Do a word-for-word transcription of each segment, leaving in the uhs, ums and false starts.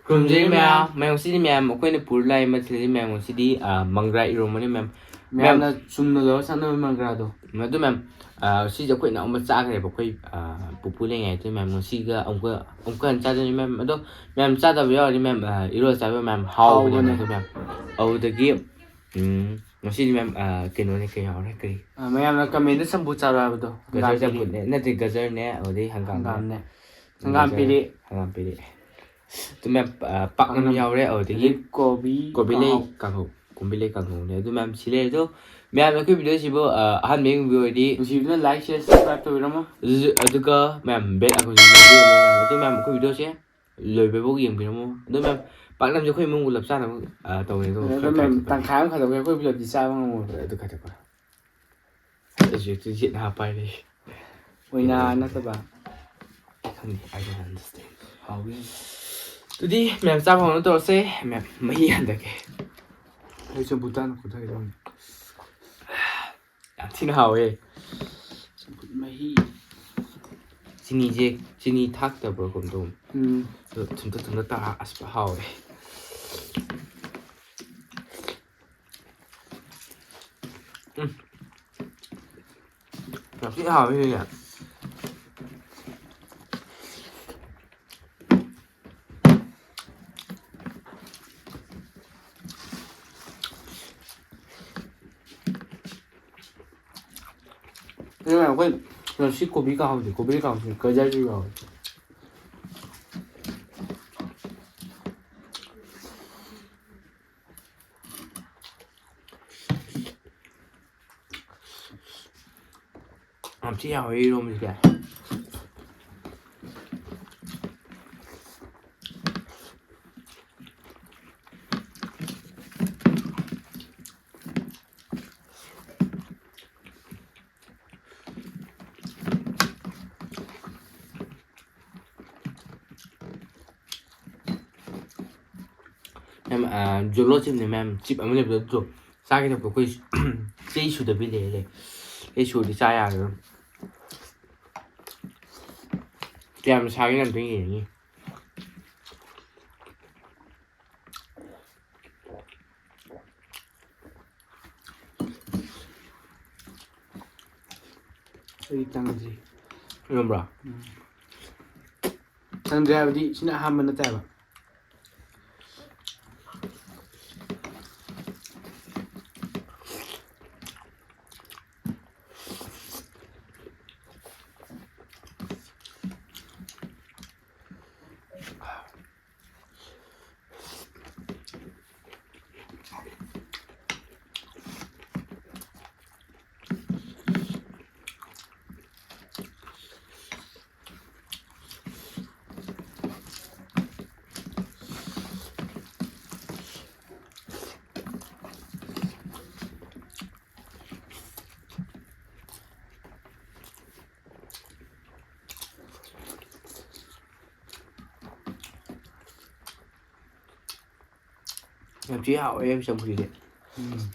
ꯈꯨꯔꯨꯝꯖꯔꯤ ꯃꯌꯥꯝ꯫ ꯃꯌꯥꯝ, ꯉꯁꯤꯗꯤ ꯃꯌꯥꯝ ꯑꯩꯈꯣꯏꯅ ꯄꯨꯔ ꯂꯥꯛꯏ ꯃꯊꯦꯜꯁꯤ ꯃꯌꯥꯝ ꯉꯁꯤꯗꯤ, ꯑ, ꯃꯪꯒ꯭ꯔꯥ ꯏꯔꯣꯝꯕꯅꯤ ꯃꯌꯥꯝ꯫ ꯃꯌꯥꯝꯅ ꯆꯨꯝꯅ ꯂꯧꯔ ꯆꯥꯅꯕ ꯃꯪꯒ꯭ꯔꯥꯗꯣ꯫ ꯑꯗꯨ ꯃꯌꯥꯝ, ꯑ, ꯁꯤꯁꯦ ꯑꯩꯈꯣꯏ ꯏꯅꯥꯎ ꯑꯃ ꯆꯥꯈ꯭ꯔꯦꯕ ꯑꯩꯈꯣꯏ, ꯑ, ꯄꯨꯄꯨ ꯂꯩꯉꯩꯗ ꯃꯌꯥꯝ꯫ ꯉꯁꯤꯒ ꯑꯃꯨꯛꯀ, ꯑꯃꯨꯛꯀ ꯍꯟꯅ ꯆꯥꯗꯣꯏꯅꯤ ꯃꯌꯥꯝ꯫ ꯑꯗꯣ ꯃꯌꯥꯝ ꯆꯥꯗꯕ ꯌꯥꯎꯔꯗꯤ ꯃꯌꯥꯝ, ꯑ, ꯏꯔꯣꯜꯂ ꯆꯥꯕ ꯃꯌꯥꯝ ꯍꯥꯎꯕꯅꯦ ꯍꯥꯎꯕꯅꯦ꯫ ꯑꯗꯨ ꯃꯌꯥꯝ꯫ ꯑꯗꯨꯗꯒꯤ, ꯎꯝ, ꯉꯁꯤꯗꯤ ꯃꯌꯥꯝ, ꯑ, ꯀꯩꯅꯣꯅꯦ, ꯀꯩ ꯌꯥꯎꯔꯦ, ꯀꯔꯤ? ꯑ, ꯃꯌꯥꯝꯅ comment ꯆꯝꯐꯨꯠ ꯆꯥꯔꯣ ꯍꯥꯏꯕꯗꯣ꯫ ꯒꯖꯔ ꯍꯪꯒꯥꯝ ꯆꯝꯐꯨꯠꯅꯦ, ꯅꯠꯇꯦ, ꯒꯖꯔꯅꯦ, ꯑꯗꯩ ꯍꯪꯒꯥꯝꯅꯦ꯫ ꯍꯪꯒꯥꯝꯅꯦ꯫ ꯍꯪꯒꯥꯝ ꯒꯖꯔ, ꯄꯤꯔꯤ꯫ ꯍꯪꯒꯥꯝ ꯄꯤꯔꯤ꯫ ꯑꯗꯨ ꯃꯌꯥꯝ, ꯑ, ꯄꯥꯛꯅꯝ ꯄꯥꯛꯅꯝ꯫ ꯌꯥꯎꯔꯦ, ꯑꯗꯨꯗꯒꯤ ꯑꯗꯩ ꯀꯣꯕꯤ ꯀꯣꯕꯤ ꯂꯩ ꯀꯥꯡꯍꯧ꯫ ꯀꯥꯡꯍꯧ, ꯀꯣꯕꯤ ꯂꯩ ꯀꯥꯡꯍꯧꯅꯦ꯫ ꯑꯗꯨ ꯃꯌꯥꯝ ꯁꯤ ꯂꯩꯔꯦ꯫ ꯑꯗꯣ ꯃꯌꯥꯝ ꯑꯩꯈꯣꯏ video ꯁꯤꯕꯨ, ꯑ, ꯑꯍꯥꯟꯕ ꯌꯦꯡꯕ ꯑꯣꯏꯔꯗꯤ ꯅꯨꯡꯁꯤꯕꯤꯗꯨꯅ like, share, subscribe ꯇꯧꯕꯤꯔꯝꯃꯣ꯫ ꯑꯗꯨꯁꯨ, ꯑꯗꯨꯒ ꯃꯌꯥꯝ bell icon ꯁꯤ ꯅꯝꯕꯤꯔꯝꯃꯣ ꯃꯌꯥꯝ꯫ ꯑꯗꯨ ꯃꯌꯥꯝ ꯑꯩꯈꯣꯏ video ꯁꯦ ꯂꯣꯏꯕꯐꯥꯎ ꯌꯦꯡꯕꯤꯔꯝꯃꯣ꯫ ꯑꯗꯨ ꯃꯌꯥꯝ ꯄꯥꯛꯅꯝꯁꯦ ꯑꯩꯈꯣꯏ ꯏꯃꯨꯡ ꯄꯨꯂꯞ ꯆꯥꯅꯕ, ꯑ, ꯇꯧꯋꯦ꯫ ꯑꯗꯨꯒ ꯑꯗꯣ ꯈꯔ ꯃꯌꯥꯝ ꯈꯥꯏꯗꯣꯛꯑꯦ꯫ ꯇꯪꯈꯥꯏ ꯑꯃ ꯈꯥꯏꯗꯣꯛꯈ꯭ꯔꯦ, ꯑꯩꯈꯣꯏ ꯄꯨꯂꯞꯇꯤ ꯆꯥꯕ ꯉꯝꯃꯣꯏꯕ꯫ ꯑꯗꯨ ꯈꯥꯏꯗꯣꯛꯈ꯭ꯔꯦ꯫ ꯑꯩꯁꯨ ꯍꯦꯛꯇ ꯌꯦꯠꯅ ꯍꯥꯞꯄ ꯍꯥꯏꯔꯦ꯫ ꯑꯣꯏꯅꯥ ꯅꯠꯇꯕ꯫ ꯑꯩ ꯈꯪꯗꯦ, I don't understand꯫ ꯍꯥꯎꯋꯤ꯫ ꯑꯗꯨꯗꯤ ꯃꯌꯥꯝ ꯆꯥꯕ ꯍꯧꯅ ꯇꯧꯔꯁꯦ꯫ ꯃꯌꯥꯝ ꯃꯍꯤ ꯍꯟꯊꯒꯦ꯫ ꯑꯩ ꯆꯝꯐꯨꯠ ꯇꯥꯅ ꯈꯣꯊꯒꯦ ꯇꯧꯕꯅꯤ꯫ ꯌꯥꯝ ꯊꯤꯅ ꯍꯥꯎꯋꯦ꯫ ꯆꯝꯐꯨꯠ ꯃꯍꯤ꯫ ꯆꯤꯅꯤꯁꯦ, ꯆꯤꯅꯤ ꯊꯥꯛꯇꯕ꯭ꯔꯥ ꯀꯩꯅꯣꯝ ꯇꯧꯕꯅꯤ꯫ ꯎꯝ꯫ ꯑꯗꯣ ꯊꯨꯝꯇꯛ ꯊꯨꯝꯇꯛ ꯇꯥꯔ ꯑꯁ ꯍꯥꯎꯋꯦ꯫ ꯎꯝ꯫ ꯌꯥꯝ ꯊꯤ ꯍꯥꯎꯋꯦ ꯁꯤꯁꯦ꯫ ꯑꯗꯨꯅ ꯑꯩꯈꯣꯏ ꯉꯁꯤ ꯀꯣꯕꯤ ꯀꯥꯡꯍꯧꯁꯦ, ꯀꯣꯕꯤ ꯀꯥꯡꯍꯧꯁꯦ ꯒꯖꯔꯁꯨ ꯌꯥꯎꯋꯦ꯫ ꯌꯥꯝ ꯊꯤ ꯍꯥꯎꯋꯦ ꯏꯔꯣꯝꯕꯁꯤꯗꯤ꯫ ꯃꯦꯝ, ꯑ, ꯖꯣꯂꯣ ꯆꯤꯞꯅꯦ ꯃꯦꯝ, ꯆꯤꯞ ꯑꯃ ꯂꯩꯕꯗꯣ ꯑꯗꯨꯗꯣ ꯆꯥꯒꯦ ꯇꯧꯕꯗꯣ ꯑꯩꯈꯣꯏ ꯆꯩ ꯁꯨꯗꯕꯤ ꯂꯩꯔꯦ꯫ ꯆꯩ ꯁꯨꯔꯗꯤ ꯆꯥ ꯌꯥꯔꯔꯣꯏ꯫ ꯀꯌꯥꯝ ꯁꯥꯒꯦ ꯑꯝꯇ ꯌꯦꯡꯉꯤ꯫ ꯑꯩ ꯇꯪꯗ꯭ꯔꯤ꯫ ꯌꯣꯟꯕ꯭ꯔꯣ? ꯎꯝ꯫ ꯇꯪꯗ꯭ꯔꯤ ꯍꯥꯏꯕꯗꯤ ꯁꯤꯅ ꯑꯍꯥꯟꯕ ꯅꯠꯇꯦ ꯍꯥꯏꯕ꯫ ꯌꯥꯝ ꯊꯤ ꯍꯥꯎꯋꯦ ꯆꯝꯐꯨꯠꯁꯦ꯫ ꯎꯝ꯫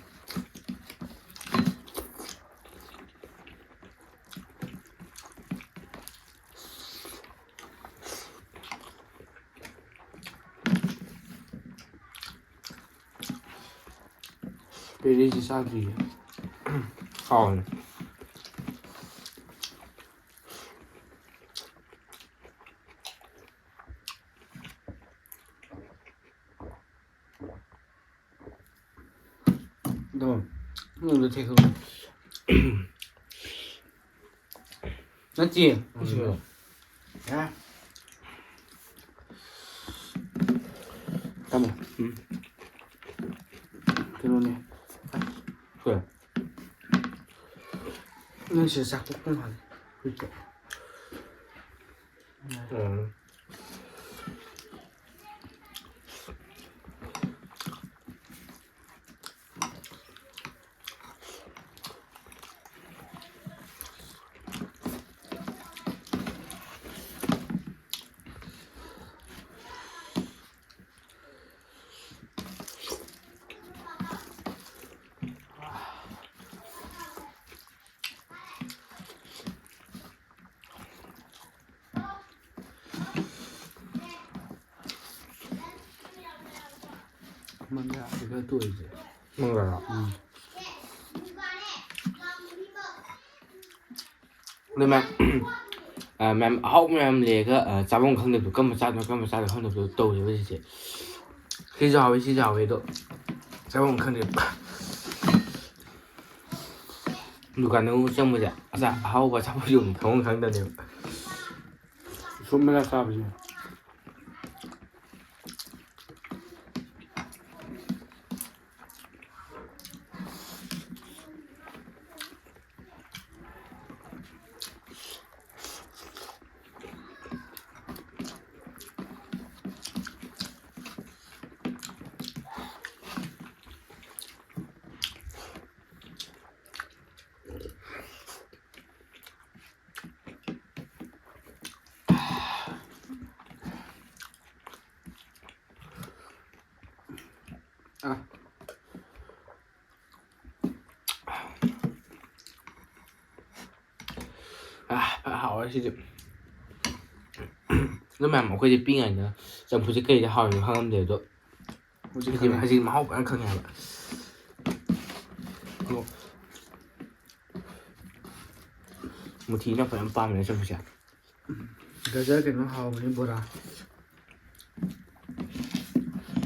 ꯄꯦꯔꯤꯁꯤ ꯆꯥꯗ꯭ꯔꯤꯌꯦ꯫ ꯍꯥꯎꯋꯦ꯫ ꯑꯗꯣ, ꯅꯣꯡꯗ ꯊꯦꯛꯀꯅꯨ꯫ ꯅꯠꯇꯦ꯫ ꯎꯝ꯫ ꯌꯥ꯫ ꯇꯥꯃꯣ꯫ ꯎꯝ꯫ ꯀꯩꯅꯣꯅꯦ꯫ ꯀꯩ? ꯅꯪ ꯁꯤꯗ ꯆꯥꯛ ꯇꯣꯛꯄ ꯃꯥꯜꯂꯦ꯫ ꯍꯨꯏꯠꯇ꯫ ꯎꯝ꯫ ꯃꯪꯒ꯭ꯔꯥꯁꯦ ꯈꯔ ꯇꯣꯏꯁꯦ꯫ ꯃꯪꯒ꯭ꯔꯥꯔꯣ? ꯎꯝ꯫ ꯑꯗꯨ ꯃꯌꯥꯝ, ꯑ, ꯃꯌꯥꯝ ꯑꯍꯥꯎꯕ ꯃꯌꯥꯝ ꯂꯩꯔꯒ, ꯑ, ꯆꯥꯐꯝ ꯈꯪꯗꯕꯗꯣ, ꯀꯔꯝꯕ ꯆꯥꯗꯣꯏꯅꯣ, ꯀꯔꯝꯕ ꯆꯥꯗꯣꯏꯅꯣ ꯈꯪꯗꯕꯗꯣ ꯇꯧꯔꯦꯕ ꯍꯧꯖꯤꯛꯁꯦ꯫ ꯁꯤꯁꯨ ꯍꯥꯎꯋꯤ, ꯁꯤꯁꯨ ꯍꯥꯎꯋꯤ, ꯑꯗꯣ ꯆꯥꯐꯝ ꯈꯪꯗꯦꯕ꯫ ꯗꯨꯀꯥꯟꯗ ꯑꯃꯨꯛ ꯆꯪꯕꯁꯦ, ꯑꯆꯥ-, ꯑꯍꯥꯎꯕ ꯑꯆꯥꯄꯣꯠ ꯌꯣꯟꯕ ꯊꯣꯡ ꯈꯪꯗꯕꯅꯦꯕ꯫ ꯁꯨꯝ ꯃꯦꯂꯥ ꯆꯥꯕꯁꯦ꯫ ꯑꯥ꯫ ꯑꯥ, ꯐꯖ ꯍꯥꯎꯔꯦ ꯁꯤꯗꯤ꯫ ꯑꯗꯨ ꯃꯌꯥꯝ, ꯑꯩꯈꯣꯏꯗꯤ ꯄꯤꯛꯏꯉꯩꯗ ꯆꯝꯐꯨꯠꯁꯦ ꯀꯩꯗ ꯍꯥꯎꯔꯤꯅꯣ ꯈꯪꯉꯝꯗꯦ, ꯑꯗꯣ ꯍꯧꯖꯤꯛ ꯍꯧꯖꯤꯛ, ꯈꯪꯉꯦ꯫ ꯍꯧꯖꯤꯛ ꯃꯍꯥꯎ ꯐꯖꯅ ꯈꯪꯉꯦ ꯍꯥꯏꯕ꯫ ꯑꯗꯣ ꯃꯨꯊꯤꯅ ꯐꯖꯅ ꯄꯥꯝꯃꯦ ꯆꯝꯐꯨꯠꯁꯦ꯫ ꯒꯖꯔ ꯀꯩꯅꯣ ꯍꯥꯎꯕꯅꯤ, ꯕꯣꯔꯥ꯫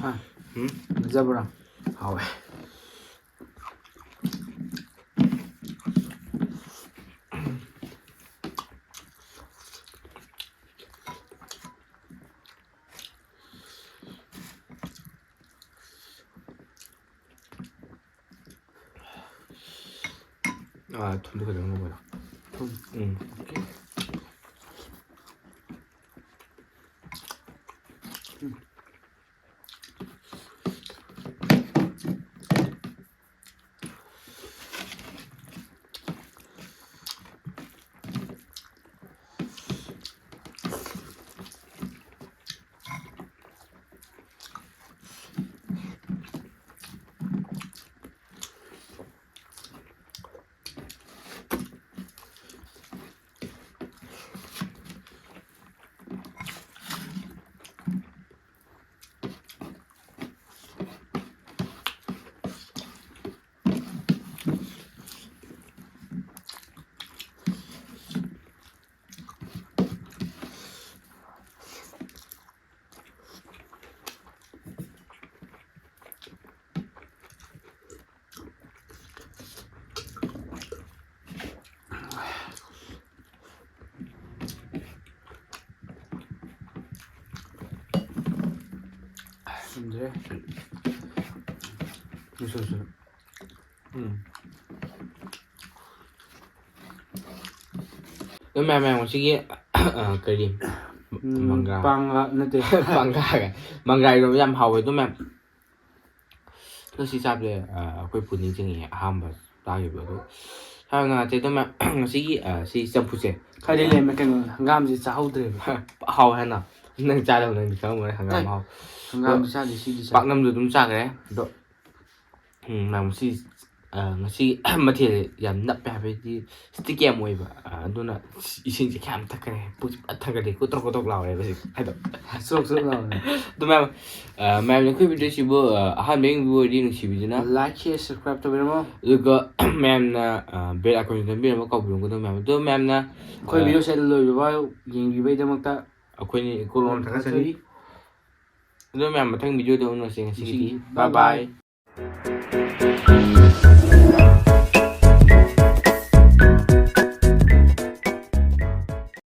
ꯍꯥ? ꯎꯝ? ꯒꯖꯔ ꯕꯣꯔꯥ꯫ ꯍꯥꯎꯋꯦ꯫ ꯑꯥ, ꯊꯨꯝꯗꯣ ꯈꯤꯇꯪ ꯅꯝꯃꯣ꯫ ꯊꯨꯝ? ꯎꯝ꯫ ꯑꯣꯀꯦ꯫ ꯎꯝ꯫ ꯈꯪꯗ꯭ꯔꯦ꯫ ꯎꯁꯨ, ꯎꯁꯨ꯫ ꯎꯝ꯫ ꯑꯗꯨ ꯃꯌꯥꯝ, ꯃꯌꯥꯝ ꯉꯁꯤꯒꯤ, ꯑ, ꯀꯔꯤ? ꯎꯝ, ꯃꯪꯒ꯭ꯔꯥ꯫ ꯄꯥꯡꯒ ꯅꯠꯇꯦ꯫ ꯄꯥꯡꯒ ꯍꯥꯏꯒ꯫ ꯃꯪꯒ꯭ꯔꯥ ꯏꯔꯣꯝꯕ ꯌꯥꯝ ꯍꯥꯎꯋꯦ ꯑꯗꯨ ꯃꯌꯥꯝ꯫ ꯑꯗꯣ ꯁꯤ ꯆꯥꯕꯁꯦ, ꯑ, ꯑꯩꯈꯣꯏ ꯄꯨ ꯅꯤꯡꯁꯤꯡꯉꯛꯑꯦ ꯑꯍꯥꯟꯕ ꯆꯥꯈꯤꯕ ꯑꯗꯣ꯫ ꯍꯥꯏꯕ ꯅꯨꯡꯉꯥꯏꯇꯦ ꯑꯗꯨ ꯃꯌꯥꯝ꯫ ꯉꯁꯤꯒꯤ, ꯑ, ꯁꯤ ꯆꯝꯐꯨꯠꯁꯦ꯫ ꯈꯔꯗꯤ ꯂꯩꯔꯝꯃꯦ ꯀꯩꯅꯣ, ꯍꯪꯒꯥꯝꯁꯦ ꯆꯥꯍꯧꯗ꯭ꯔꯦꯕ꯫ ꯍꯥꯎꯋꯦ ꯍꯥꯏꯅ꯫ ꯅꯪ ꯆꯥꯗꯕ ꯅꯪꯗꯤ ꯈꯪꯉꯝꯃꯣꯏ ꯍꯪꯒꯥꯝ ꯑꯦ, ꯃꯍꯥꯎ꯫ ꯍꯪꯒꯥꯝꯗꯤ ꯑꯗꯣ ꯆꯥꯗꯦ, ꯁꯤꯗꯤ ꯆꯥꯏ꯫ ꯄꯥꯛꯅꯝꯁꯨ ꯑꯗꯨꯝ ꯆꯥꯈ꯭ꯔꯦ꯫ ꯑꯗꯣ ꯎꯝ, ꯃꯌꯥꯝ ꯉꯁꯤ, ꯑ, ꯉꯁꯤ ꯃꯊꯦꯜ ꯌꯥꯝ ꯅꯞꯄꯦ ꯍꯥꯏꯕꯗꯤ sticky ꯌꯥꯝ ꯑꯣꯏꯕ꯫ ꯑ, ꯑꯗꯨꯅ ꯏꯁꯤꯡꯁꯦ ꯀꯌꯥꯝ ꯊꯛꯈ꯭ꯔꯦ? ꯄꯨꯛꯁꯦ ꯐꯖꯅ ꯊꯟꯒꯠꯂꯦ, ꯀꯣꯇ꯭ꯔꯣꯛ ꯀꯣꯇ꯭ꯔꯣꯛ ꯂꯥꯎꯔꯦꯕ ꯍꯧꯖꯤꯛ꯫ ꯍꯥꯏꯗꯣ꯫ ꯆꯣꯛ ꯆꯣꯛ ꯂꯥꯎꯔꯦ꯫ ꯑꯗꯨ ꯃꯌꯥꯝ, ꯑ, ꯃꯌꯥꯝꯅ ꯑꯩꯈꯣꯏ video ꯁꯤꯕꯨ, ꯑ, ꯑꯍꯥꯟꯕ ꯌꯦꯡꯕꯤꯕ ꯑꯣꯏꯔꯗꯤ ꯅꯨꯡꯁꯤꯕꯤꯗꯨꯅ like, share, subscribe ꯇꯧꯕꯤꯔꯝꯃꯣ꯫ ꯑꯗꯨꯒ ꯃꯌꯥꯝꯅ, ꯑ, bell icon ꯁꯨ ꯅꯝꯕꯤꯔꯝꯃꯣ, ꯀꯥꯎꯕꯤꯔꯝꯒꯅꯨ ꯃꯌꯥꯝ꯫ ꯑꯗꯣ ꯃꯌꯥꯝꯅ, ꯅꯈꯣꯏ ꯑ, video ꯁꯦ ꯂꯣꯏꯕ ꯐꯥꯎ ꯌꯦꯡꯕꯤꯕꯩꯗꯃꯛꯇ ꯑꯩꯈꯣꯏꯅ ꯏꯀꯣꯂꯣꯝ ꯊꯥꯒꯠꯆꯔꯤ꯫ ꯑꯗꯣ ꯃꯌꯥꯝ ꯃꯊꯪ video ꯗ ꯎꯅꯁꯦ ꯉꯁꯤꯒꯤꯗꯤ꯫ ꯉꯁꯤꯒꯤꯗꯤ bye bye꯫ Bye bye꯫